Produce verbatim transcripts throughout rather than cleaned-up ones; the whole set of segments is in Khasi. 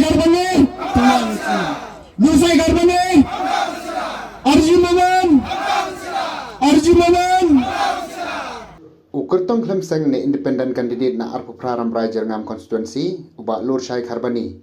Kharbani. Lusai Kharbani. Arjun Momin. Arjun Momin. U kyrtong khlem seng ne independent candidate na arphew phra Rambrai Jyrngam constituency, u Bah Lurshai Kharbani,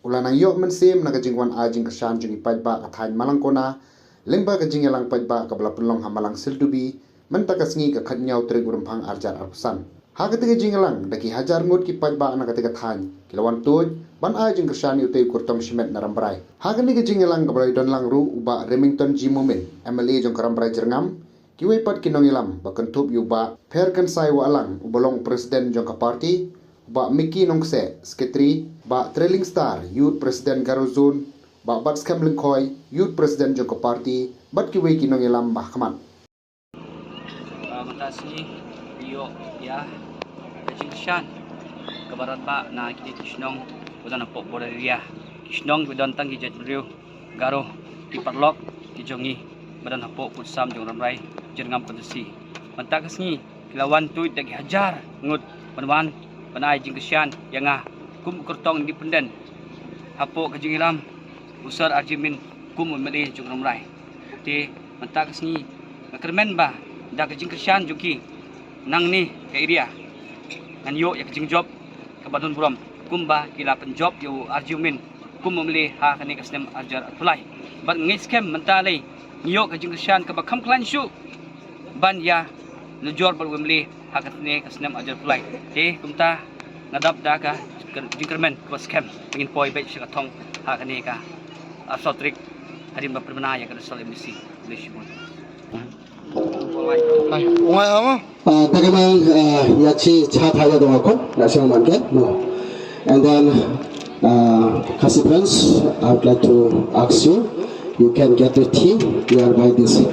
u la nang ïoh mynsiem na ka jingwan ai jingkyrshan jong ki paidbah ka thaiñ Malangkona lyngba ka jingïalang paidbah kaba la pynlong ha Malang Sildubi mynta ka sngi ka khathynñiew tarik u Rymphang arhajar arphew san. Ha kata ka jingïalang da ki hajar ngut ki paidbah na kata ka thaiñ ki la wan tuid ban ai jingkyrshan ïa utei u kyrtong shimet na Rambrai. Ha kane ka jingïalang kaba la ïadon lang ruh u Bah Remington G Momin, M L A jong ka Rambrai Jyrngam, kiwei pat ki nongïalam ba kynthup ïa u Bah Pherkynsai Wahlang uba long president jong ka party, u Bah Mickey Nongkseh, secretary, Bah Trailing Star, youth president Garo Zone, Bah Batskhem Lyngkhoi, youth president jong ka party, bad kiwei ki nongïalam ba ha khmat. Ah, mynta sngi ïoh ïa ka jingkyrshan kaba radbah na kine ki shnong ba don hapoh border area, ki shnong ba don tang ki jaitbynriew Garo, ki paralok ki jong ngi ba don hapoh pud sam jong Rambrai Jyrngam constituency. Mynta ka sngi ki la wan tuid da ki hajar ngut ban wan ban ai jingkyrshan ïa nga kum u kyrtong independent hapoh ka jingïalam u Sir Arjun Momin kum u M L A jong Rambrai. Te mynta ka sngi nga kyrmen ba da ka jingkyrshan jong ki nangne ka area ngan ïoh ïa ka jingjop kaba don burom kumba ki la pynjop ïa u Arjun Momin kum u M L A ha kane ka snem arhajar arphew lai. Bad nga ngeit skhem mynta lei ngi ïoh ka jingkyrshan kaba kham khlaiñ shuh ban ïa nujor bad u M L A ha kane ka snem arhajar arphew lai. Te kumta nga dap da ka jingkyrmen kaba skhem ba ngin poi beit sha ka thong ha kane ka arphew saw tarik hadien ba pynbna ïa ka national M D C. Khublei shibun. Hai, u ngai ha mo? Ah, ta ka nang, ah, ïa chi cha tha ïa dong akon, na siang man ke, no. And then, uh, Khasi friends, I would like to ask you, you can get the tea nearby this